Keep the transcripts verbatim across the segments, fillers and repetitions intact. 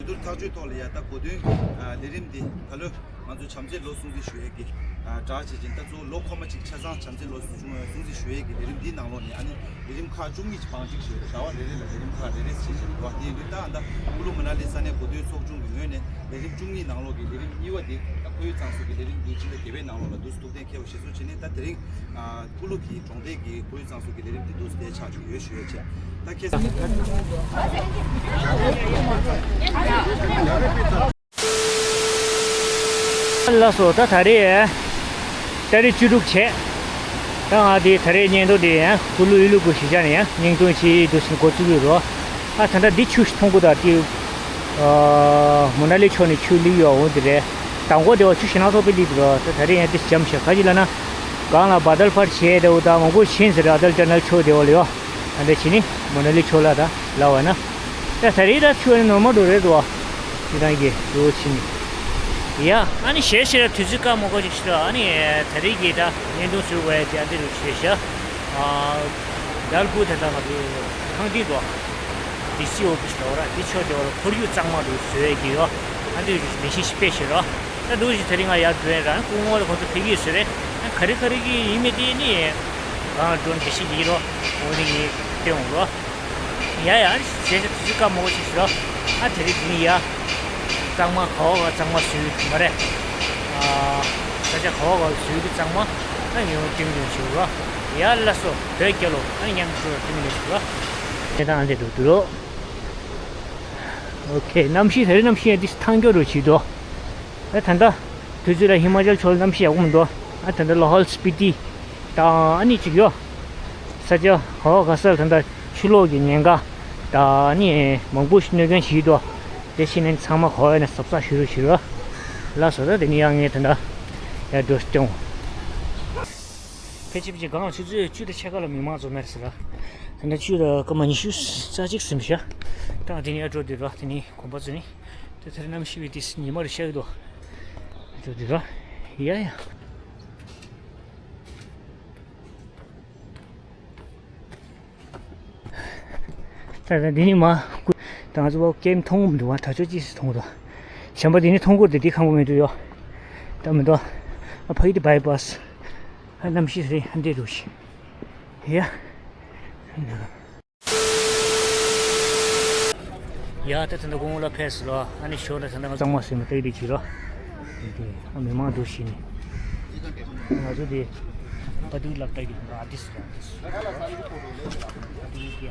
ཐག་གཅོད་ཐོག་ལ་ཡ་ད་གོ་དོན་གྱི་ལས་རིམ་འདི་ད་ལོ་ང་ཚོ་བྱམས་བརྩེའི་ལོ་སྲུང་བརྩི་ཞུ་ཡས་ཀྱི་བསྒྲགས་བྱེད་ཅིང་། ད་གཙོ་བོ་ལོ་འཁོར་མ་གཅིག་ཆ་ཚང་བྱམས་བརྩེའི་ལོ་སྲུང་བརྩི་ཞུ་ཡས་ཀྱི་ལས་རིམ་འདིའི་ནང་ལོགས་ནས་ཨ་ནི་ལས་རིམ་ཁག་བཅུ་གཉིས་ཀྱི་བང་སྒྲིག་ཞུས་ཡོད། ཟླ་བ་རེ་རེ་ལ་ལས་རིམ་ཁག་རེ་རེ་བྱེད་བཞིན་འདུག་དེ་ཡིན་དུས་ད་ཨ་ད་ཀུ་ལུ་མ་ན་ལི་ས་གནས་གོ་སྟོན་ཚོགས་ཆུང་གི་ངོས་ནས་ལས་རིམ་བཅུ་གཉིས་ནང་ལོགས་ཀྱི་ལས་རིམ་གཉིས་པ་འདི་ད་ཁོར་ཡུག་གཙང་བཟོ་གི་ལས་རིམ་འདི་ཕྱི་ཟླ་བརྒྱད་པའི་ནང་ལོགས་ལ་འདུག་སེ་ཐུགས་གཏན་འཁེལ་བ་གཞིར་བཟུང་བྱས་ནས། ད་དེ་རིང་ཀུ་ལུ་གི་གྲོང་རྡལ་གྱི་ཁོར་ཡུག་གཙང་བཟོ་གི་ལས་རིམ་འདི་འདུག་སེ་ཆགས་བཅུག་ཡོད་ཞུ་ཡས་བྱས། ད་ཁ་སང་ལགས་སོ། ད་ད་རེས་ཏ་རིག་བཅུ་དྲུག་བྱས། ད་ང་དེ་ད་རེས་བརྙན་ཐུང་དེ་ཡང་ཀུ་ལུ་ཨི་ལུ་གུ་ཞིག་ཅར་ནས་ཡང་བརྙན་ཐུང་ཅིག་འདུག་སེ་འགོ་བཙུགས་ཡོད་རོ། ཨ་ད་ལྟ་འདི་ཆུ་ཞིག་མཐོང་གི་འདུག་དེ་མོ་ན་ལི་ཕྱོགས་ནས་ཆུ་ལུད་ཡོད་འོང་དེ་རེད། དང་པོ་དེ་བ་ཆུ་ཞེ་ན་ཚོགས་པའི་ལུད་དེ་རོ། ད་ད་རེས་ཡང་དེ་འཇམ་ཤག་ག་ཅི་ལ་ན་གང་ལ་བ་དལ་ཕར་བྱས་དེ་འུ་ད་མང་པོ་ཕྱིན་ཟེར། ཨ་དལ་ཅ་ནལ་ཕྱོགས་དེ་བ་ལ་ཡོད། ཨ་འདྲ་བྱས་ནི་མོ་ན་ལི་ཕྱོགས་ལ་ད་ལ་བ་ན། ད་ད་རེས་ད་ཆུ་ཨ་ནི་ནོར་མལ་འགྲོ་རེད་འདུག་བ། ཁྱེད་རང་གིས་འགྲོ་ཕྱིན་ནི། ཡ། ཨ་ནི་ཞེ་ཞེ་ལ་དུས་ཚོད་བཀག་མ་དགོས་ཅིག་ཤི་ར། ཨ་ནི་ད་རེས་ཀྱི་ད་བརྙན་ཐུང་བཟོ་དགོས་ཡ་ཅིག་ཨ་འདི་རུ་ཆེ་ཤ། རྒྱལ་པོ་དེ་དག་ང་ཚོ་ཁང་ཁྲིན་འགྲོ། ཌི་སི་ཨོ་ཕི་སི་ལ་འོ་ར་འདི་ཕྱོགས་དེ་འོ་ར་ཁོར་ཡུག་གཙང་མ་རུ་བཟོ་ཡ་གི་ཡོ། ཨ་འདི་རུ་མི་ཤི་ཤི་པེ་ཤི་ར། ད་འདུག་ཅིག་ད་རེས་ང་ཡར་འགྲོ་ཡ་ར་སྐུ་ངོ་ལ་ཁོ་ཚོ་ཕ་གི་བཟོ་རེད། ཨ་ག་རེ་ག་རེ་གི་ཡིན་མེད་དེ་ནི་གང་འགྲོ་འདི་ཤི་གི་རོ། འོ་དེ་གི་སྟེ་འོང་རོ། ཡ་ཡ། ཨ་ནི་ཞེ་ཞེ་དུས་ཚོད་བཀག་མ་དགོས་ཅིག་ཤི་ར། ཨ་དེ་རིང་འདི་ནི་ཡ། གཙང་མ་ག་བ་ག་གཙང་མ་བཟོས་ཡོད་མ་རེད། ཨ་ས་ཆ་ག་བ་ག་བཟོས་ཡོད་གི་གཙང་མ་ཨ་ཉོ་སྟོན་དགོས་ཤི་ར། ཡ་ལ་སོ་བོད་རྒྱལ་ལོ། ཨ་ནི་མཉམ་དུ་སྟོན་དགོས་ཤི་ར། དེ་དང་དེ་འགྲོ་འདུག་རོ། ཨོ་ཁེ། གནམ་གཤིས་ད་རེས་གནམ་གཤིས་ཡང་ཏིས་ཐང་སྐྱོ་རུ་བྱེད་དོ། ཨ་ད་ལྟ་དུས་ཚོད་ལ་ཧི་མ་ཅལ་ཕྱོགས་ལ་གནམ་གཤིས་ཡག་པོ་མི་འདུག་ཨ་ད་ལྟ་ལ་ཧོལ་སྤི་ཏི་དང་ཨ་ནི་ཅིག་ཡོད། ས་ཆ་ག་བ་ག་ས་ལ་ད་ལྟ་ཆུ་ལོག་གི་ཉེན་ཁ་དང་ཨ་ནི་མང་པོ་ཞིག་གནོད་སྐྱོན་བྱེད་དོ། དེ་བྱས་ནས་ཚང་མ་ག་བ་ཡིན་ན་གཟབ་གཟབ་ཞུ་རོགས་ཞུ་རོགས། ལགས་སོ། ད་དེ་ནས་ཡང་ངས་ད་ལྟ་ཡར་འགྲོ་སྟོན། ཕལ་ཆེར་ཕལ་ཆེར་སྒང་ལ་ཆུ་ཚོད་བཅུ་དང་ཕྱེད་ཀ་ལ་མི་མང་འཛོམས་ཡ་རེད་ཟེར་ར། ད་ལྟ་བཅུ་དང་སྐར་མ་ཉི་ཤུ་རྩ་གཅིག་ཟིན་ཤག་ད་དེ་ནས་ཡར་འགྲོ་འདོད་ར། དེ་ནས་གོམ་པ་བཙུགས་ནས། དེ་ཚེ་རིང་གནམ་གཤིས་པའི་དེ་ཉི་མ་རུ་ཤར་གི་འདུག་འགྲོ་འདོད་ར། ཡ་ཡ། ད་ད་འདི་ནི་མ་ཀུ་ད་ང་ཚོ་བ་ཀེམ་མཐོང་གི་མི་འདུག་བ། ད་ཆོ་ཅི་སི་མཐོང་གི་འདུག་གཞན་པ་འདི་ནི་མཐོང་གི་འདུག་འདི་ཁང་པ་མི་འདུག་ཡོ། ད་མི་འདུག་ཨ་ཕ་ཡི་དེ་བྷའི་པཱ་སི། ཨ་གནམ་གཤིས་རེད། ཨ་འདྲས་འདུག་ཤི། ཡ། ཡ་ད་ད་ད་དགོང་ལ་ཕེབས་ལ། ཨ་ནི་ཞོར་ལ་ད་ད་ང་གཙང་མ་སེམས་ཏེ་དེ་བྱེད་རོགས། དེ་དེ་ཨ་མི་མང་འདུག་ཤི་ནི། ང་ཚོ་དེ་པ་དུག་ལབ་ད་གི་ཨ་ཏིས་ར་ཏིས།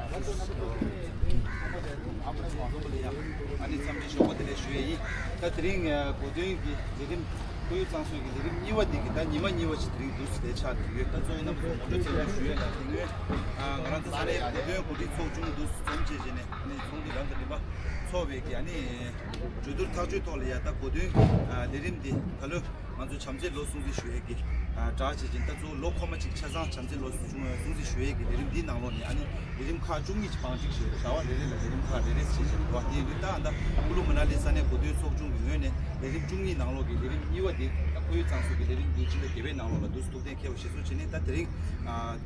ཨ་ནི་འཚམས་འདྲི་ཞོགས་པ་དེ་ལས་ཞུ་ཡས་ཡིན། ད་དེ་རིང་གོ་སྟོན་གྱི་ལས་རིམ་ཁོར་ཡུག་གཙང་བཟོ་གི་ལས་རིམ་གཉིས་པ་འདི་གི་ད་ཉི་མ་གཉིས་པ་ཞིག་དེ་རིང་འདུག་སེ་དེ་ཆགས་བསྡད་ཡོད། ད་གཙོ་བོ་རྣམ་པ་ཚོ་ངོ་སྤྲོད་ཚད་ལྡན་ཞུ་ཡས་ལ་དེ་སྔོན་ང་རང་ཚོ་ས་གནས་གོ་སྟོན་གོ་སྒྲིག་ཚོགས་ཆུང་འདུག་སེ་འཛོམས་བྱས་བྱས་ནས་ཨ་ནི་ཚོགས་འདུ་རང་དང་རིམ་པ་ཚོགས་པའི་གི་ཨ་ནི་གྲོས་བསྡུར་ཐག་གཅོད་ཐོག་ལ་ཡ་ད་གོ་སྟོན་གྱི་ལས་རིམ་འདི་ད་ལོ། ང་ཚོ་བྱམས་བརྩེའི་ལོ་སྲུང་བརྩི་ཞུ་ཡས་ཀྱི་བསྒྲགས་བྱེད་ཅིང་། ད་གཙོ་བོ་ལོ་འཁོར་མ་གཅིག་ཆ་ཚང་བྱམས་བརྩེའི་ལོ་སྲུང་བརྩི་ཞུ་ཡས་ཀྱི་ལས་རིམ་འདིའི་ནང་ལོགས་ནས་ཨ་ནི་ལས་རིམ་ཁག་བཅུ་གཉིས་ཀྱི་བང་སྒྲིག་ཞུ་ཡས། ཟླ་བ་རེ་རེ་ལ་ལས་རིམ་ཁག་རེ་རེ་བྱེད་བཞིན་འདུག་དེ་ཡིན་དུས་ད་ད་ཀུ་ལུ་མ་ན་ལི་ས་གནས་གོ་སྟོན་ཚོགས་ཆུང་གི་ངོས་ནས་ལས་རིམ་བཅུ་གཉིས་ནང་ལོགས་ཀྱི་ལས་རིམ་གཉིས་པ་འདི་ད་ཁོར་ཡུག་གཙང་བཟོ་གི་ལས་རིམ་འདི་ཕྱི་ཟླ་བརྒྱད་པའི་ནང་ལོགས་ལ་འདུག་སེ་ཐུགས་གཏན་འཁེལ་བ་གཞིར་བཟུང་བྱས་ནས། ད་དེ་རིང་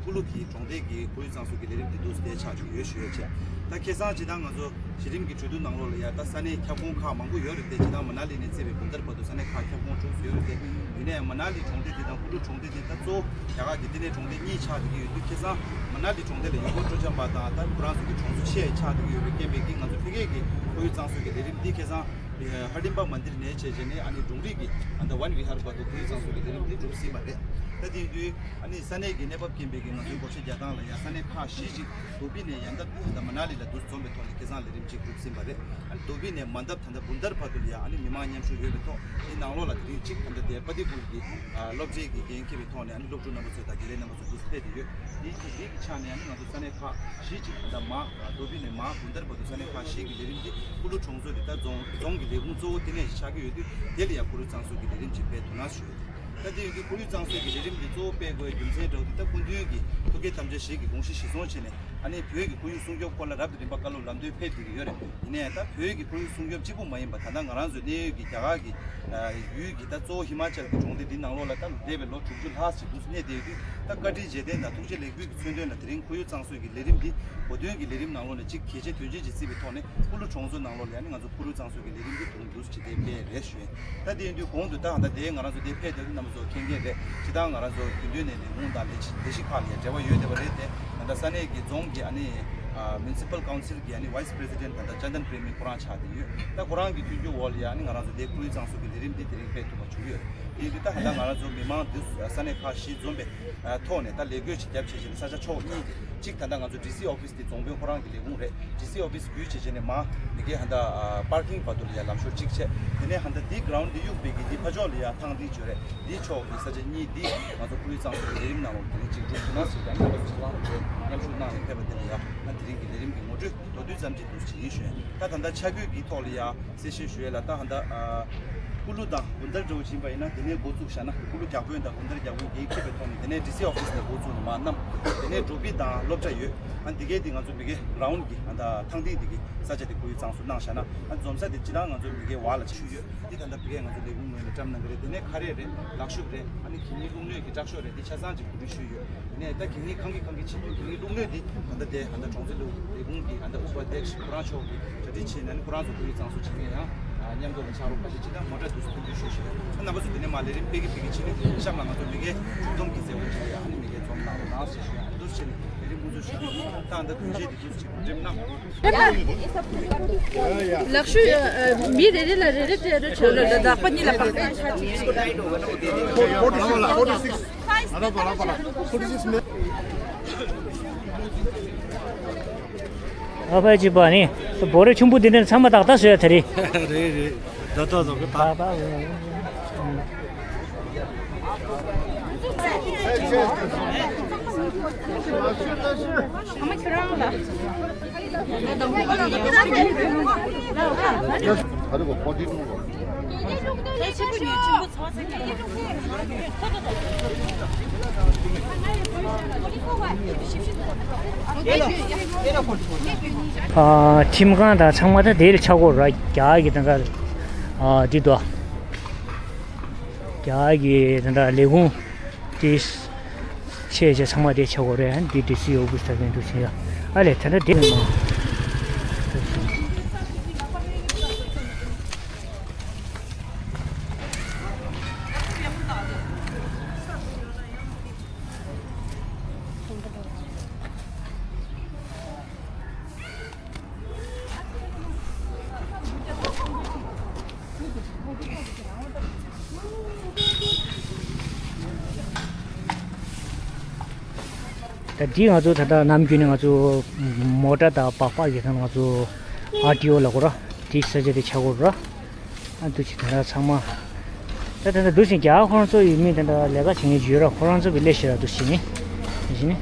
ཀུ་ལུ་གི་གྲོང་རྡལ་གྱི་ཁོར་ཡུག་གཙང་བཟོ་གི་ལས་རིམ་འདི་འདུག་སེ་དེ་ཆགས་བཅུག་ཡོད་ཞུ་ཡས་བྱས། ད་ཁ་སང་སྤྱིར་བཏང་ང་ཚོ་གཞི་རིམ་གྱི་གྲོས་བསྡུར་ནང་ལོགས་ལ་ཡ་ད་ས་གནས་ཁྱབ་ཁོངས་ཁག་མང་པོ་ཡོད་རེད་དེ། སྤྱིར་བཏང་མ་ན་ལི་ནས་བརྩིས་པའི་བུན་དར་བར་དུ་ས་གནས་ཁག་ཁྱབ་ཁོངས་དྲུག་ཡོད་རེད་དེ། ཡིན་ནའི་མ་ན་ལི་གྲོང་སྡེ་དེ་དང་ཀུ་ལུ་གྲོང་སྡེ་དེ་ད་གཙོ་བོ་རྒྱ་གར་གྱི་ལྟེ་གནས་གྲོང་སྡེ་གཉིས་ཆགས་བསྡད་ཀྱི་ཡོད་དུས། ཁ་སང་མ་ན་ལི་གྲོང་སྡེ་ལ་ཡུལ་སྐོར་སྤྲོ་འཆམ་པ་དང་ད་ཁོ་རང་ཚོ་གི་གྲོང་ཚོ་ཆེ་ཆགས་བསྡད་ཀྱི་ཡོད་པའི་རྐྱེན་པས་ཀྱི་ང་ཚོ་ཕ་གིའི་གི་ཁོར་ཡུག་གཙང་བཟོ་གི་ལས་རིམ་འདི་ཁ་སང་ཧ་ལིམ་པ་མན་དིར་ནས་བྱས་བྱས་ནས་ཨ་ནི་ཌུང་རི་གི་ཨ་ད་ཝན་བི་ཧར་བར་དུ་ཁོར་ཡུག་གཙང་བཟོ་གི་ལས་རིམ་འདི་གྲུབ་ཟིན་པ་རེད། ད་དེ་ཡིན་དུས་ཨ་ནི་ས་གནས་ཀྱི་གནས་བབ་རྐྱེན་པས་ཀྱི་ང་ཚོའི་སྒོ་ཕྱེ་རྒྱག་སྟངས་ལ་ཡང་ས་གནས་ཁག་བཞི་ཅིག་དུ་བི་ནས་ཡང་ད་ད་མ་ན་ལི་ལ་འདུ་འཛོམས་པའི་ཐོག་ནས་ཁ་སང་ལས་རིམ་ཅིག་གྲུབ་ཟིན་པ་རེད། ཨ་ནི་དུ་བི་ནས་མན་དབ་ད་ལྟ་བུན་དར་བར་དུ་ལ་ཡང་ཨ་ནི་མི་མང་མཉམ་ཞུགས་ཡོད་པའི་ཐོག་དེའི་ནང་ལོགས་ལ་དེ་རིང་གཅིག་ད་ལྟ་དེ་པ་ཏི་གུལ་གྱི་སློབ་གྲྭའི་གི་འགན་འཁྱེར་བའི་ཐོག་ནས་ཨ་ནི་སློབ་ཕྲུག་རྣམ་པ་ཚོ་དང་དགེ་ལས་རྣམ་པ་ཚོ་འདུག་ཕེབས་བསྡད་ཡོད། དེའི་དེ་དེའི་གི་ཆ་ནས་ཨ་ནི་ང་ཚོ་ས་གནས་ཁག་བཞི་ཅིག་ད་ལྟ་མ་དུ་བི་ནས་མ་བུན་དར་བར་དུ་ས་གནས་ཁག་བཞི་གི་ལས་རིམ་འདི་ཀུ་ལུ་གྲོང་ཚོ་དེ་ད་རྫོང་རྫོང་གི་ལས་ཁུངས་གཙོ་བོ་དེ་ནས་ཆགས་ཀྱི་ཡོད་དུས། དེ་ལ་ཡང་ཁོར་ཡུག་གཙང་བཟོ་གི་ལས་རིམ་ཅིག་སྤེལ་ཐུབ་ན་ཞུ་ཡོད། ད་དེ་ཡིན་དུས་ཁོར་ཡུག་གཙང་བཟོ་གི་ལས་རིམ་འདི་གཙོ་བོ་སྤེལ་དགོས་རྒྱུ་མཚན་འདྲ་བོ་དེ་ད་སྐུ་མདུན་གྱི་ཐུགས་བསྐྱེད་དམ་བཅའ་བཞི་གི་དགོངས་གཞི་གཞིར་བཟུང་བྱས་ནས་ ཨ་ནི་བོད་ཀྱི་ཁོར་ཡུག་སྲུང་སྐྱོབ་སྐོར་ལ་རབ་དང་རིམ་པ་བཀའ་སློབ་ལམ་སྟོན་ཕེབས་བསྡད་ཀྱི་ཡོད་རེད། ཡིན་ནའི་ད་བོད་ཀྱི་ཁོར་ཡུག་སྲུང་སྐྱོབ་གཅིག་པུ་མ་ཡིན་པ། ད་ལྟ་ང་རང་ཚོའི་གནས་ཡུལ་གྱི་རྒྱ་གར་གྱི་ཡུལ་གྱི་ད་གཙོ་བོ་ཧི་མ་ཅལ་གྱི་གྲོང་སྡེ་འདི་ནང་ལོགས་ལ་ད་འདས་པའི་ལོ་དྲུག་ཅུ་ལྷག་ཅིག་འདུག་གནས་བསྡད་ཡོད་དུས། ད་བཀའ་དྲིན་རྗེས་དྲན་དང་ཐུགས་རྗེ་ལེགས་འབུལ་གྱི་མཚོན་དོན་ལ་དེ་རིང་ཁོར་ཡུག་གཙང་བཟོ་གི་ལས་རིམ་འདི་གོ་སྟོན་གྱི་ལས་རིམ་ནང་ལོགས་ལ་གཅིག་གལ་ཆེ་དོན་ཆེན་ཅིག་བརྩིས་པའི་ཐོག་ནས། ཀུ་ལུ་གྲོང་ཚོ་ནང་ལོགས་ལ་ཡང་ནི་ང་ཚོ་ཁོར་ཡུག་གཙང་བཟོ་གི་ལས་རིམ་འདི་དུང་འདུག་ཅིག་དེ་སྤེལ་རེད་ཞུ། ད་དེ་ཡིན་དུས་གོང་དུ་ད་ད་ལྟའི་ང་རང་ཚོ་དེ་ཕེབས་དེ་རྣམ་པ་ཚོ་མཁྱེན་མཁན་རེད། སྤྱིར་བཏང་ང་རང་ཚོ་རྒྱུན་ལྡན་ནས་ལས་ཁུངས་དང་ལས་བྱེད་ལས་གཞི་ཁག་ལ་ཡང་འབྲེལ་བ་ཡོད་བསྡད་པ་རེད་དེ། ད་ལྟ་ས་གནས་ཀྱི་རྫོང་གི་ཨ་ནི་ཨ་Municipal Council གི་ཨ་ནི་Vice President ད་ལྟ་ཅན་དན་པྲེ་མི་ཁོ་རང་ཆགས་བསྡད་ཡོད། ད་ཁོ་རང་གི་མཐུན་འགྱུར་འོག་ལ་ཡང་ཨ་ནི་ང་རང་ཚོ་དེ་ཁོར་ཡུག་གཙང་བཟོ་གི་ལས་རིམ་འདི་དེ་རིང་སྤེལ་ཐུབ་པ་བྱུང་ཡོད་རེད། དེ་ཡིན་དུས་ད་ད་ལྟ་ང་རང་ཚོ་མི་མང་འདི་ས་གནས་ཁག་བཞི་འཛོམས་པའི་ཐོག་ནས་ད་ལས་བགོས་ཅིག་བརྒྱབ་བྱས་བྱས་ནས་ས་ཆ་ཕྱོགས་གཉིས་ཀྱི་གཅིག་ད་ལྟ་ང་ཚོ་ཌི་སི་ཨོ་ཕིས་དེ་རྫོང་དཔོན་ཁོ་རང་གི་ལས་ཁུངས་རེད། ཌི་སི་ཨོ་ཕིས་བརྒྱུད་བྱས་བྱས་ནས་མར་མི་སྒེར་ཧ་ད་པར་ཀིང་བར་དུ་ལ་ཡ་ལམ་ཤོར་གཅིག་བྱས། དེ་ནས་ཧ་ད་འདི་གྷི་རའུན་ཌི་འདི་གཡུག་པའི་གི་འདི་ཕ་ཕྱོགས་ལ་ཡ་ཐང་འདི་བརྗོད་རེད། འདི་ཕྱོགས་ཀྱི་ས་ཆ་གཉིས་འདི་ང་ཚོ་ཁོར་ཡུག་གཙང་བཟོ་གི་ལས་རིམ་ནང་ལ་དེ་རིང་ཅིག་འགྲོ་ཐུབ་ན་ཟེར་ཀྱང་ང་ཚོ་ཚོ་ལང་རེད། མཉམ་ཞུགས་གནང་ནས་ཕེབས་པ་དེ་ལ་ཡ་ང་དེ་རིང་གི་ལས་རིམ་གྱི་ངོ་སྤྲོད་མདོར་བསྡུས་ཙམ་ཅིག་འདུག་ཅིག་ཡིན་ཞུ་ཡ། ད་ད་ལྟ་ཆ་བགོས་ཀྱི་ཐོག་ལ་ཡ་གསལ་བཤད་ཞུ་ཡས་ལ། ད་ཧ་ད་ཨ་ཀུ་ལུ་དང་གུན་དར་འདྲ་བོ་ཕྱིན་པ་ཡིན་ན། དེ་ནས་འགོ་བཙུགས་བཞག་ན་ཀུ་ལུ་བརྒྱ་དཔོན་དང་གུན་དར་བརྒྱ་དཔོན་གྱིས་ཁེབས་པའི་ཐོག་ནས། དེ་ནས་ཌི་སི་ཨོ་ཕིས་ནས་འགོ་བཙུགས་ནས་མར་བསྣམས། དེ་ནས་འབྲོག་པའི་དང་སློབ་གྲྭ་ཡོད། ཨ་འདི་གའི་དེ་ང་ཚོ་མི་སྒེར་གྷི་རའུན་ཌི་གི་ཨ་ད་ཐང་སྟེང་དེ་གི་ས་ཆ་དེ་ཁོར་ཡུག་གཙང་བཟོ་གནང་བཞག་ན། ཨ་འཛོམས་ས་དེ་སྤྱིར་བཏང་ང་ཚོ་མི་སྒེར་བར་ལ་ཆུ་ཡོད། འདི་ད་ལྟ་བི་གའི་ང་ཚོ་ལས་ཁུངས་ངོས་ནས་བཀྲམ་གནང་གི་རེད། དེ་ནས་ཁ་རས་རེད། ལག་ཤུབས་རེད། ཨ་ནི་གད་སྙིགས་བླུགས་སྣོད་ཀྱི་ཀྲག་ཤོག་རེད། འདི་ཆ་ཚང་ཅིག་གོ་སྒྲིག་ཞུས་ཡོད། དེ་ནས་ད་གད་སྙིགས་ཁང་གི་ཁང་གི་ཕྱིན་དུས་གད་སྙིགས་བླུགས་སྣོད་འདི་ད་ལྟ་དེ་ད་ལྟ་གྲོང་ཚོ་ལས་ཁུངས་ཀྱི་ད་ལྟ་ཨུ་པ་དེ་ཤི་ཁོ་རང་ཕྱོགས་ཀྱིས་གྲ་སྒྲིག་བྱས་ནས། ཨ་ནི་ཁོ་རང་ཚོ་ཁོར་ཡུག་གཙང་བཟོ་བྱེད་མཁན་ཡང་མཉམ་དུ་ལ་ཕྱག་རོགས་ཁ་ཤས་ཅིག་དང་མོ་ཊ་འདུག་སེ་མཐུན་འགྱུར་ཞུས་ཤིང་། ད་རྣམ་པ་ཚོ་དེ་ནས་མར་ལས་རིམ་སྤེལ་གི་སྤེལ་གི་ཕྱིན་ནས་གཤམ་ལ་ང་ཚོ་མི་སྒེར་གྲོགས་སྡོམ་གྱི་མཛད་སྒོ་ཅིག་ཡ། ཨ་ནི་མི་སྒེར་འཛོམས་གནང་རོགས་གནང་ཞེས་ཞུ་ཡ། ཨ་ནི་འདུག་སེ་བྱས་ནས་ལས་རིམ་དབུ་འཛུགས་ཞུ་གི་ཡིན། ད་ད་དུས་ཆེན་དེ་འདུག་སེ་ཅིག་འགྲེམས་གནང་། ལག་ཤུ་ཨ་མི་རེ་རེ་ལ་རེ་རེ་སྤྲད་རོགས་བྱོས། ལ་ལ་ལག་པ་གཉིས་ལ་ཕར་སྤྲད། ཨ་ཕ་ཅི་པ་ནི་བོ་རེ་ཆུང་པོ་འདི་འདྲ་ཚང་མ་ཏག་ཏག་བཟོས་ཡ་དེ་རེད། རེད་རེད། ད་ད་བཟོ་གི་ད། ད་ད་བཟོ། ཨ་ཁྲིམས་ཁང་དང་ཚང་མ་ད་དེ་ལ་ཆགས་ཀྱི་ཡོད་ར། རྒྱ་གི་ད་ད་ཨ་འདི་དོ། རྒྱ་གི་ད་ལྟ་ལས་ཁུངས་དེ་ཆེ་ཆེ་ཚང་མ་དེ་ཆགས་ཀྱི་ཡོད་རེད། འདི་ཌི་སི་ཨོ་ཕིས་ད་གིན་འདུག་ཕྱིན་ཡ། ཨ་ལས་ད་ལྟ་དེ་མ། ད་འདི་ང་ཚོ་ད་ལྟ་ནམ་རྒྱུན་ནས་ང་ཚོ་མོ་ཊ་དང་སྦག་སྦག་གི་ཐང་ང་ཚོ་ཨར་ཊི་ཨོ་ལབ་དགོས་ར། དེ་ས་ཆ་དེ་ཆགས་ཀྱི་ཡོད་ར། ཨ་འདུག་སེ་ད་ལྟ་ཚང་མ། ད་ད་ལྟ་འདུག་སེ་རྒྱ་གར་ཁོ་རང་ཚོ་ཡི་མི་ད་ལྟ་ལས་ཀ་བྱེད་མཁན་ཅིག་ཡོད་ར། ཁོ་རང་ཚོ་གི་སླེབས་ཤག་ར། འདུག་སེ་ནི། འདུག་སེ་ནི།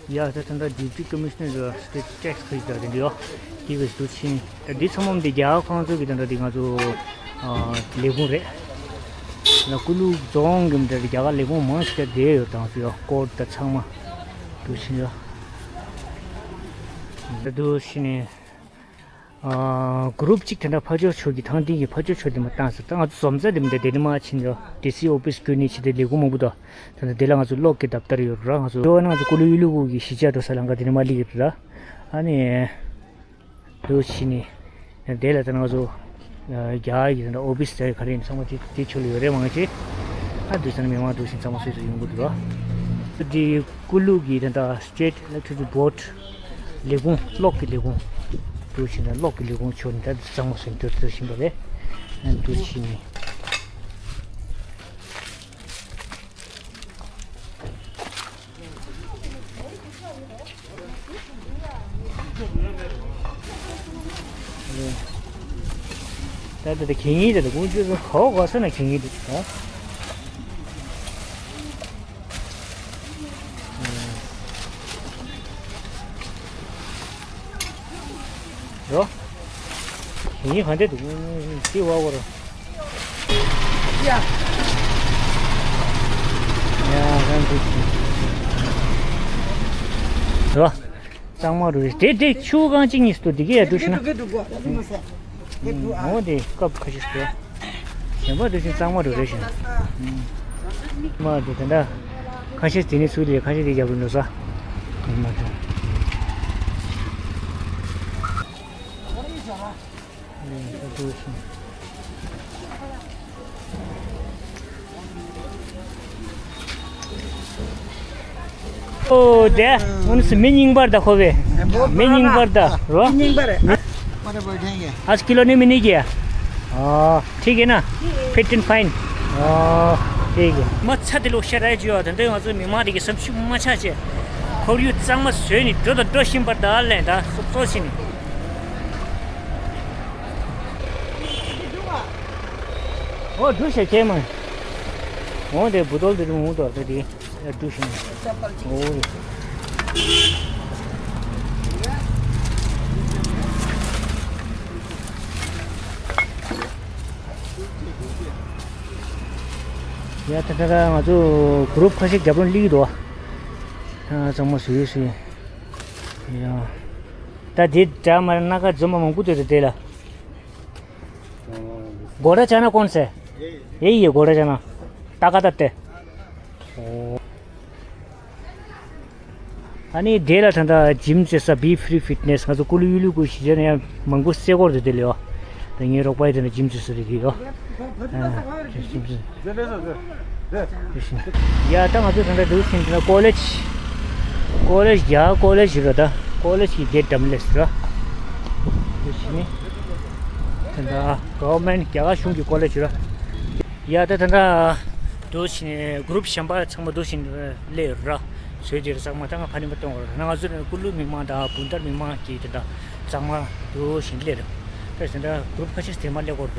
ཡ་ད་ད་ལྟ་ཌི་པུ་ཊི་ཀོ་མི་ཤི་ནར་སི་ཊེཊ་ཊེག་སི་གི་ད་དེ་འདྲ་ཡོད། དེ་གི་འདུག་སེ་ད་འདི་ཚང་མ་འདི་རྒྱ་གར་ཁོ་རང་ཚོ་གི་ད་ལྟ་འདི་ང་ཚོ་ཨ་ལས་ཁུངས་རེད། ལ་ཀུ་ལུ་རྫོང་གི་འདྲ་རྒྱ་གར་ལས་ཁུངས་མང་ཆེ་བ་དེ་ཡོད། དང་སུ་ཡོད་ཀོར་ཊི་ད་ཚང་མ་འདུག་སེ་ཡོད། ད་འདུག་སེ་ནས། ཨ་གུ་རུབ་གཅིག་དེ་འདྲ་ཕར་ཕྱོགས་ཕྱོགས་ཀྱི་ཐང་སྟེང་གི་ཕར་ཕྱོགས་ཕྱོགས་དེ་མ་བཏང་ཟེར། ད་ང་ཚོ་འཛོམས་ས་དེ་མི་འདྲ་དེ་ནི་མ་ཕྱིན་ཡོད། ཌི་སི་ཨོ་ཕིས་བརྒྱུད་ནས་ཕྱིན་ཏེ་ལས་ཁུངས་མང་པོ་དང་། ད་ལྟ་དེ་ལ་ང་ཚོ་གློག་གི་རྡབ་རྡར་ཡོད་ར། ང་ཚོ་ཡོད་ན་ང་ཚོ་ཀུ་ལུ་ཡུལ་ལུ་གུ་གི་གཞིས་ཆགས་འགྲོ་ས་ལམ་ཁ་དེ་ནི་མ་སླེབས་ཀྱི་ར། ཨ་ནི་འདུག་སེ་ནི་དེ་ལ་ད་ང་ཚོ་རྒྱ་གི་ད་ཨོ་ཕིས་དེ་ག་རེ་ཡིན་ཚང་མ་དེ་དེ་ཕྱོགས་ལ་ཡོད་རེད་མང་ཆེ། ཨ་འདུག་སེ་ནི་མི་མང་འདུག་སེ་ཚང་མ་སོ་སོ་ཡོང་གི་འདུག་ར། དེ་ཀུ་ལུ་གི་ད་ལྟ་State Electricity Board ལས་ཁུངས་གློག་གི་ལས་ཁུངས་འདུག་སེ་ད་གློག་གི་ལས་ཁུངས་ཕྱོགས་ནས་ད་གཙང་མ་སེམས་གཏོད་བྱེད་བཞིན་པ་རེད། འདུག་སེ་ནི། ད་ད་ད་གད་སྙིགས་ད་ད་ཀུན་སྤྱོད་ཚོ་ག་བ་ག་ས་ན་གད་སྙིགས་འདུག་ད། ཡིན་གང་འདྲ་འདུག་ཅི་བ་བོར། ཡ། ཡ་རང་འདུག་རོ། གཙང་མ་རུ་རེད་དེ་དེ་ཆུ་གང་གཅིག་གཉིས་སུ་འདི་གི་ཡ་འདུག་ཤི་ན། འོ་དེ་སྐབས་ཁ་ཤས་སུ། གཞན་པ་འདུག་ཤི་གཙང་མ་རུ་རེད་ཤི། མ་དེ་དེ་འདྲ། ཁ་ཤས་དེ་ནས་སུ་རེད་ཁ་ཤས་དེ་རྒྱབ་རུ་འགྲོ་ས། མ་དེ། ཨོ་དེ་ཨུན་སི་མི་རྙིང་པར་ད་ཁོ་བས་མི་རྙིང་པར་ད་རོ། རྙིང་པར། ཨ་ཀི་ལོ་ནི་མི་ནི་གི། ཨ་ཐིག་གི་ན། ཕིཊ་ཨིན་ཕའིན། ཨ་ཐིག་གི། མ་ཚ་དེ་ལོ་ཤ་ར་ཇུ་ཡ་ད་འདི་ང་ཚོ་མི་མང་དེ་གི་བསམ་ཤུགས་མ་ཆག་ཆེ། ཁོར་ཡུག་གཙང་མ་བཟོས་ནི་འགྲོ་དང་འགྲོ་བཞིན་པར་ད་ལན་ད་སོབ་སོ་ཕྱིན་ནི། ཨོ་འབྲུ་ཞིག་ཁྱེར་མ། འོ་དེ་བུ་དོལ་དེ་རུ་འུ་དོར་དེ་དེ་འབྲུ་ཞིག་མ། ཨོ། ཡ་ད་ད་ད་ང་ཚོ་གུ་རུབ་ཁ་ཤས་རྒྱབ་ལོང་སླེབས་འདུག་ཨ་གཙང་མ་བཟོས་ཡོད་ཟེར། ཡ། ད་དེ་འདྲ་མ་རེད་སྣ་ཁ་འཛོམས་པ་མང་པོ་འདུག་ད་དེ་ལ། घोड़ा चाना कौन सा है? यही है घोड़ा चाना। ताकत आते। ཨ་ནི་དེ་ལ་ད་ལྟ་ཇིམ་རྩེ་ས་Be Free Fitness ང་ཚོ་ཀུ་ལུ་ཡུ་ལུ་ཀུ་ཤི་ཇ་ནས་ཡང་མང་པོ་སེ་སྐོར་དུ་དེ་ལེའོ། ད་ངའི་རོགས་པ་ཡི་དེ་ན་ཇིམ་རྩེ་ས་རེད་དེ་ཡོ། ཡ་ད་ང་ཚོ་ད་ལྟ་འདུག་ཕྱིན་ད་ཀོ་ལེཇ། ཀོ་ལེཇ་རྒྱ་ཀོ་ལེཇ་ཡོད་ར་ད་ཀོ་ལེཇ་གི་གེ་ཊི་འགྲམ་ལས་ར། འདུག་ཕྱིན་ནི། ད་ལྟ་གོ་ཝར་མེན་ཊི་རྒྱ་གར་གཞུང་གི་ཀོ་ལེཇ་ཡོད་ར། ཡ་ད་ད་ད་འདུག་ཕྱིན་གུ་རུབ་གཞན་པ་ཚང་མ་འདུག་ཕྱིན་སླེབས་ཡོད་ར། བཟོས་དེ་ར་ཚང་མ་ད་ང་ཕ་ནི་མ་གཏོང་བར་ན་ང་ཚོ་ནི་ཀུ་ལུ་མི་མང་དང་བུན་ཏར་མི་མང་གི་དེ་འདྲ་གཙང་མ་འདུག་ཕྱིན་སླེབས་ར། ད་དེ་འདྲ་གུ་རུབ་ཁ་ཤས་དེ་མ་སླེབས་གོ་ར།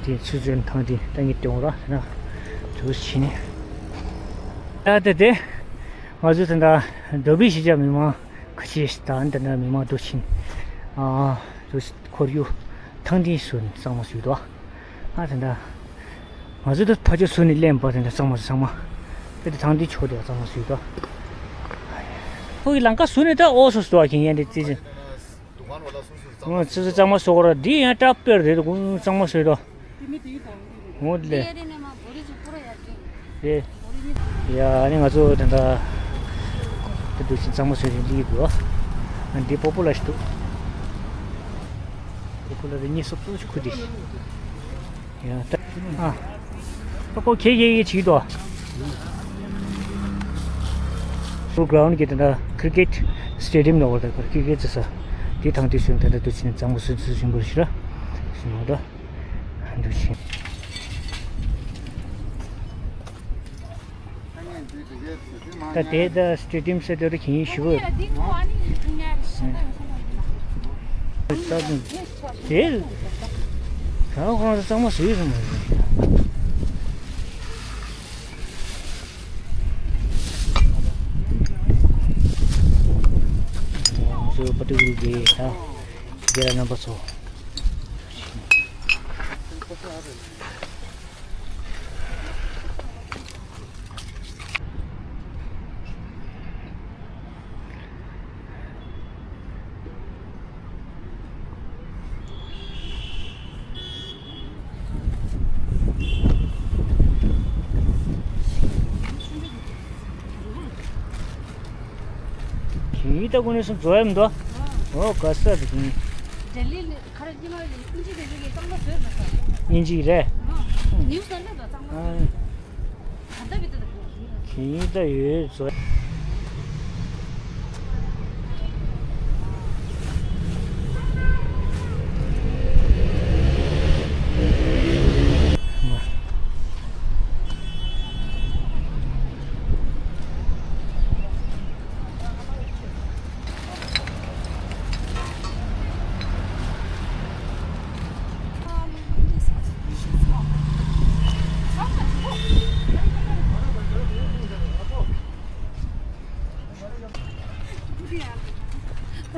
དེ་ཚུལ་ཚོད་ཐང་དེ་ད་ངས་སྟོན་ར་ན། འདུག་ཕྱིན་ནི། ད་དེ་དེ་ང་ཚོ་དེ་འདྲ་འདོ་བི་ཤི་ཇ་མི་མང་ཁ་ཤས་ད་དེ་འདྲ་མི་མང་འདུག་ཕྱིན། ཨ་འདུག་ཁོར་ཡུག་ཐང་དེ་སུ་གཙང་མ་སུ་འདུག་ཨ་དེ་འདྲ། ང་ཚོ་ད་ཕ་ཆོས་སུ་ནི་གླེན་པ་དེ་འདྲ་གཙང་མ་གཙང་མ། དཔེ་དེ་ཐང་དེ་ཆོ་དེ་གཙང་མ་སུ་ད། ཁོ་གི་ལང་ཀ་སུ་ནི་ད་ཨོ་སོ་སུ་ད་ཁྱེད་ཡན་དེ་ཙི་ཙི། ང་ཙི་ཙི་གཙང་མ་སུ་གོ་ར་འདི་ཡང་ཏྲ་པེར་རེད་གུང་གཙང་མ་སུ་ད། ངོ་དེ་ལས། རེད། ཡ་ཨ་ནི་ང་ཚོ་ད་ལྟ་དེ་འདུག་ཕྱིན་གཙང་མ་སུ་ནི་འདི་གི་འདུག་ཨ་འདི་པོ་པོ་ལ་ཞིག་འདུག་པོ་པོ་ལ་རེ་གཉིས་སོབ་སོབ་ཞིག་ཁུ་དེ་ཞིག་ཡ་ད་ཨ། ཨ་ཁོ་ཁེ་ཁེ་ཁེ་བྱེད་ཀྱི་འདུག་ཨ། ཁོ་གྷ་རའུན་ཌི་གི་ད་ལྟ་ཁི་རི་ཀེ་ཊི་སི་ཊེ་ཌི་ཡམ་ནང་བར་ད་ཁར་ཁི་རི་ཀེ་ཊི་རྩེ་ས་དེ་ཐང་དེ་སོན་ད་ལྟ་དུ་ཕྱིན་གཙང་མ་སོན་ཚུལ་བཞིན་པར་ཞུ་ར་ཞུ་མ་ད་འདུག་ཕྱིན། ད་དེ་ད་སི་ཊེ་ཌི་ཡམ་ཟེར་དེ་རུ་གིན་ཞུ་གི་ཡོད། དེ་གང་གང་ཚང་མ་བཟོས་སོང་། ང་ཚོའི་པ་ཏི་གུ་རུ་གི་ད་རྒན་རྣམ་པ་ཚོ། ཁྱེད་ད་ཀུན་ནས་སུ་འཛོལ་ཡམ་དོ། ཨོ་ག་ས་དེ་ཁྱེད། ཌེ་ལི་ལ་ཁ་ར་ཅི་མ་ལ་དབྱིན་ཇི་དེ་ཚོ་གི་གཙང་མ་བཟོས་མ་སོང་། དབྱིན་ཇི་རེད། ཨ་ནིའུ་སི་ལ་ད་གཙང་མ་ཨ་བཟོས། ད་ལྟ་བི་ད་ད་གོ་ཁྱེད་ད་ཡོད་བཟོ།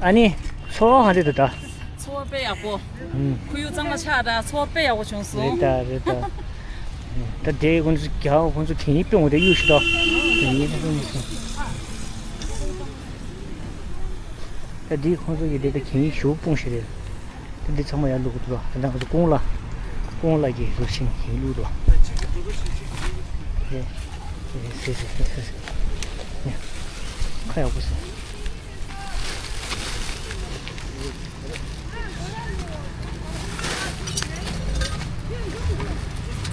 ཨ་ནི་ཚོར་བ་ག་འདྲ་འདུག་ད། ཚོར་ དཔེ་ཡག་པོ། ཨུམ། ཁོར་ཡུག་གཙང་མ་ཆགས་དང་ཚོར་བ་དཔེ་ཡག་པོ་བྱུང་སོང་། རེད་ད་རེད་ད། ད་དེ་ཁོང་ཚོ་རྒྱ་ཁོང་ཚོ་གན་ཡིག་སྤྲོད་འོང་དེ་གཡུག་ཞིག་ད། གན་ཡིག་སྤྲོད་མི་སོང་། ད་འདི་ཁོང་ཚོ་གི་དེ་ད་གན་ཡིག་ཞུ་སྤུངས་ཞིག་རེད། ད་འདི་ཚང་མ་ཡར་བླུགས་འདུག་ད་ང་ཚོ་ཀོང་ལ། ཀོང་ལ་གི་རུ་ཤིང་གན་ཡིག་བླུགས་འདུག་ཨེ་ཨེ་སེ་སེ་སེ་སེ། ཁ་ཡག་པོ་སོང་།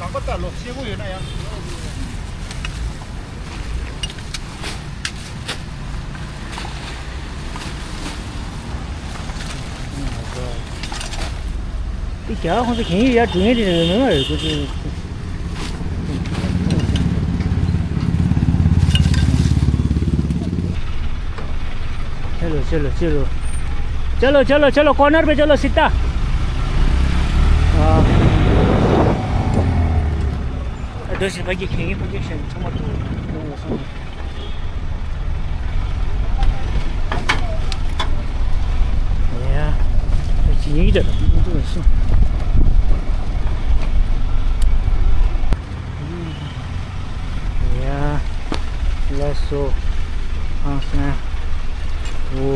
ལག་པ་ལྟ་ལོ་ཤེལ་སྒོ་ཡོད་ན་ཡང་། འདི་རྒྱ་ཁོང་ཚོ་གན་ཡིག་ཡར་འགྲོ་མཁན་དེ་མེད་མ་རེད་ཁོ་ཚོ། चलो चलो चलो। चलो चलो चलो, कॉर्नर पे चलो सीधा। हाँ। दो से भाई खेंगे, भाई खेंगे, समझ तो। ཡ། ཅི་ཡིན་ད། ཡ། ལགས་སོ། ཨང་སང་། ཨོ།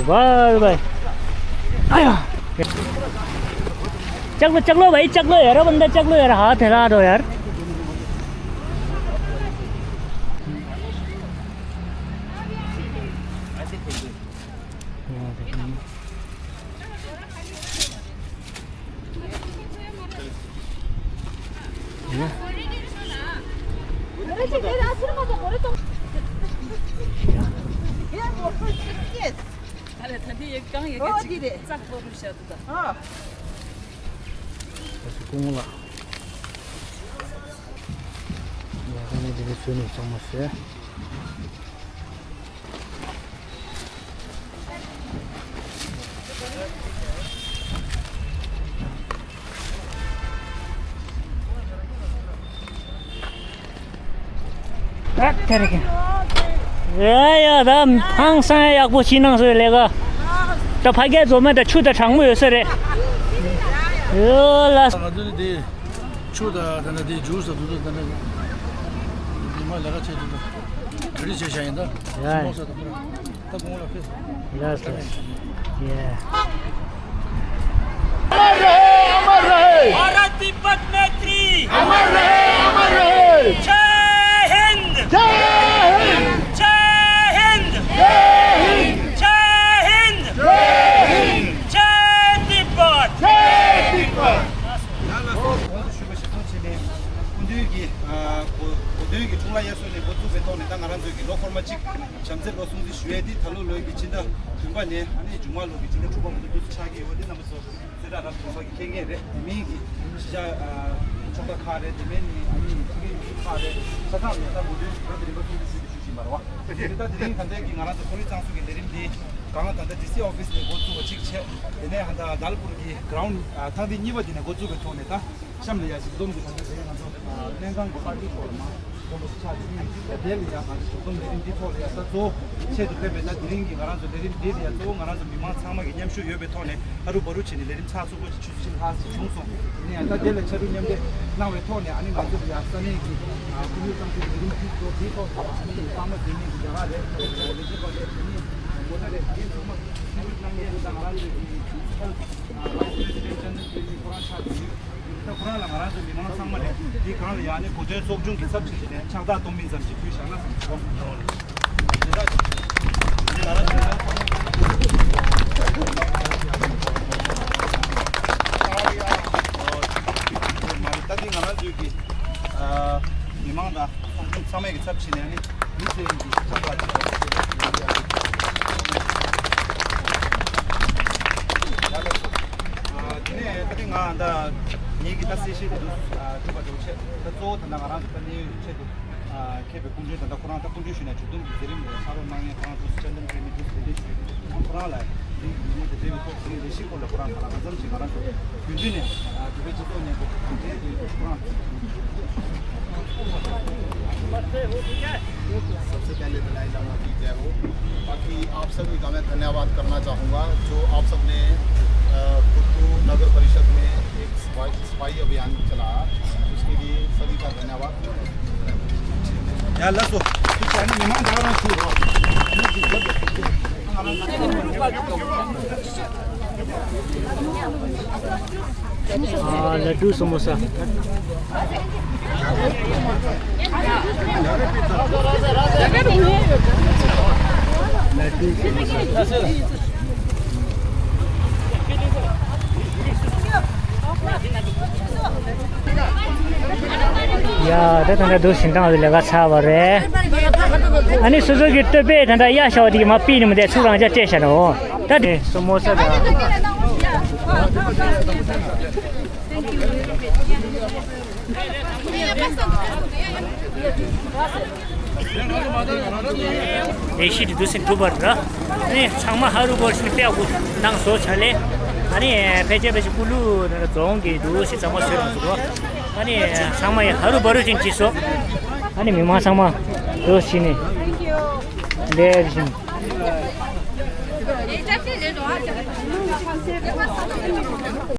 བའི་བའི། ཨ་ཡ། चक लो, चक लो भाई, चक लो यार, बंदा चक लो यार, हाथ हिला दो यार। ཀོང་ལ། ཡ་ད་ནི་དེ་ནི་བཟོས་ནས་གཙང་མ་བཟོས། ཨ་ཐེ་རེ་ཀེ། ཡ་ཡ་ད་ཧང་སང་ཡག་པོ་ཕྱི་ནང་བཟོས་ལས་ཀ་ད་ཕ་གིའི་བཟོ་མ་ད་ཆུ་ད་གྲང་མོ་ཡོད་ས་རེད། ཡོ་ལ། ང་ཚོ་ནི་དེ་ཆུ་ད་ད་ད་དེ་ཇུས་ད་དུ་ད་ད་ཉི་མ་ལས་ཀ་བྱེད་དུ་ད་ག་རེ་བྱེད་བྱ་ཡིན་ད། ཡ། མོ་ས་ད་ཁོ་རང་ད་ཁོང་ལ་ཕེབས། ཡ་ས། ཡ། अमर रहे, अमर रहे। भारत तिब्बत मैत्री। अमर रहे, अमर रहे। जय हिंद। जय हिंद। जय हिंद। जय हिंद। जय हिंद। जय हिंद। जय तिब्बत। जय तिब्बत। ཁོང་ཚོ་ཞུས་པ་ཞིག་མཐོང་བྱས་ནས་སྐུ་མདུན་གྱི་གོ་གོ་སྟོན་གྱི་འཁྲུངས་ལྷ་དབྱར་གསོལ་ནས་འགོ་བཙུགས་པའི་ཐོག་ནས་ད་ང་རང་ཚོའི་གི་ལོ་འཁོར་མ་གཅིག་བྱམས་བརྩེ་ལོ་སྲུང་བརྩི་ཞུ་ཡས་འདི་ད་ལོ་ལོའི་གི་ཕྱི་ཟླ་བདུན་པ་ནས་ཨ་ནི་མཇུག་མ་ལོ་གི་ཕྱི་ཟླ་དྲུག་པ་བར་དུ་འདུག་སེ་ཆགས་ཀྱི་ཡོད་པ་འདི་རྣམ་པ་ཚོ་གསལ་བསྒྲགས་རབ་དགོངས་པ་གི་མཁྱེན་མཁན་རེད། དེ་མིན་གྱི་གཞིས་ཆགས་ཨ་ཚོགས་པ་ཁག་རེད། དེ་མིན་ནི་ཨ་ནི་ཕྱི་རྒྱལ་ཡུལ་གྲུ་ཁག་རེད། ཆ་ཚང་ནས་ད་གོ་སྟོན་ད་དེ་རིམ་པ་སྲུང་བརྩི་ཞུ་རྒྱུ་ཞུ་བཞིན་པ་རེད་བ། དེ་ད་དེ་རིང་ད་ལྟའི་གི་ང་རང་ཚོ་ཁོར་ཡུག་གཙང་བཟོ་གི་ལས་རིམ་འདི་གང་ལ་ད་ལྟ་ཌི་སི་ཨོ་ཕི་སི་ནས་འགོ་བཙུགས་པ་གཅིག་བྱས། དེ་ནས་ཧ་ད་དཱལ་པུར་གི་གྷི་རའུན་ཌི་ཨ་ཐེངས་འདི་གཉིས་པ་འདི་ནས་འགོ་བཙུགས་པའི་ཐོག་ནས་ད་གཤམ་ལ་ཡ་ཞིག་འཛོམས་ཀྱི་ཐོག་ནས་དེ་ང་ཚོ་ཨ་སྨན་ཁང་གི་པར་ཊི་ཐོག་ལ་མ་འཛོམས་པ་ཞིག་ཆགས་ཀྱི་ཡིན། དེ་ལ་ཡ་ང་ཚོ་འཛོམས་ལས་རིམ་འདི་ཐོག་ལ་ཡ་ད་གཙོ་བོ་ཆེད་དུ་ཕེབས་པའི་ད་དེ་རིང་གི་ང་རང་ཚོ་ལས་རིམ་འདི་ལ་ཡ་གཙོ་བོ་ང་རང་ཚོ་མི་མང་ཚང་མ་གི་མཉམ་ཞུགས་ཡོད་པའི་ཐོག་ནས་ཨ་རུ་བ་རུ་བྱས་ནས་ལས་རིམ་ཚགས་ཚུད་པོ་ཞིག་ཆུ་ཚོད་ལྷག་ཞིག་བྱུང་སོང་། དེ་ནས་ཡང་ད་དེ་ལ་ཕྱར་གྲུ་མཉམ་འདེགས་གནང་བའི་ཐོག་ནས་ཨ་ནི་ང་ཚོ་ལ་ཡང་ས་གནས་ཀྱི་ཁོར་ཡུག་གཙང་སྦྲའི་ལས་རིམ་དེ་ཚོ་དེའི་ཐོག་ཏུ་ཨ་ནི་གཙང་མ་འཛིན་མཁན་གྱི་རྒྱ་གར་རེད། ལས་བྱེད་པ་རེད། དེ་ནས་མོ་ཊ་རེད། དེ་ཚང་མ་མཐུན་སྒྲིལ་གནང་མཁན་དེ་དང་ང་རང་ཚོའི་གི་ཨ་Vice President Chandra Premi ཁོ་རང་ཆགས་ཀྱི་ཡོད། ད་ཁོ་རང་ལ་ང་རང་ཚོ་མི་མང་ཚང་མ་ནས་དེའི་སྒང་ལ་ཡང་ནས་གོ་སྟོན་ཚོགས་ཆུང་གི་ཚབ་བྱས་ནས་ཕྱག་རྟགས་གཏོང་མིན་ཙམ་ཞིག་ཕུལ་བཞག་ན་བསམ་གྱི་འདུག་དེ་དག་དེ་ང་རང་ཚོའི་མ་རེད། ད་དེ་ང་རང་ཚོའི་གི་ཨ་མི་མང་དང་ཚོགས་ཆུང་ཚང་མས་ཀྱི་ཚབ་བྱས་ནས་ནི་མི་སེར་གྱི་ཕྱག་རྟགས་ཅིག་ཡ་ལགས་སོ། ཨ་དེ་ནས་ད་དེ་ང་ད་ངེད་ཀྱི་ད་གསལ་བཤད་དེ་ཚོ་ཨ་གྲུབ་པ་འདྲ་བོ་བྱས། ད་གཙོ་བོ་ད་ལྟ་ང་རང་ཚོ་ད་གནད་ཡོད་ཆེད་དུ་ཨ་མཁས་པའི་སྐུ་མགྲོན་ད་ལྟ་ཁོ་རང་ད་སྐུ་མགྲོན་ཞུས་ནས་མཇུག་བསྡོམས་ཀྱི་མཛད་རིམ་ལ་ཕྱག་རོགས་གནང་མཁན་ཁོ་རང་ཚོ་སྤྱི་འདེམས་འཕེལ་མི་འདུག་ཟེར་འདྲི་ཞུས། ཁོ་རང་ལ་འདི་ཡིན་ནས་དེ་འབྲེལ་བའི་ཐོག་དེ་ལས་གཞི་སྐོར་ལ་ཁོ་རང་ག་ལ་གང་འཚམ་ཞིག་ང་རང་ཚོ་རྒྱུན་མཐུད་ནས་ཨ་བོད་པའི་སྤྱི་ཚོགས་ནས་འགོ་ཁྲིད་དེ་ཁོ་རང་सबसे पहले दलाई लामा की जय हो। बाकी आप सभी का मैं धन्यवाद करना चाहूँगा जो आप सब ने अ, कुक्कू नगर परिषद में एक सफाई, सफाई अभियान चला, उसके लिए सभी का धन्यवाद। या, लसो। आ, लड्डू समोसा। ཡ། ད་ད་ལྟ་འདུག་ཞིང་ཐང་ལ་ལས་ཀ་ཚར་བ་རེད། ཨ་ནི་སོ་སོ་གི་སྟོད་པས་ད་ལྟ་གཡག་ཤ་བ་དེ་གི་མར་ཕུད་ནས་མི་བསྡད། ཚུར་རང་ཅག་སྤྲད་བཞག་ནོ། ད་དེ་སོ་མོ་ས་དང་། ལས་གཞི་དེ་འདུག་སེ་འགྲུབ་པ་རེད། ཨ་ནི་ཚང་མ་ཧ་རུ་བོར་ཞིག་དཔེ་ཡག་པོ་གནང་སོང་། ཆ་ལེ། ཨ་ནི་ཕལ་ཆེར་ཕལ་ཆེར་ཀུ་ལུ་རྫོང་གི་འདུག་སེ་ཚང་མ་བཟོས་གནང་སོང་། ཨ་ནི་ཚང་མ་ཡང་ཧ་རུ་བ་རུ་ཅན་བྱས་སོང་། ཨ་ནི་མི་མང་ཚང་མ་འདུག་སེ་ནས་ལས་བཞིན།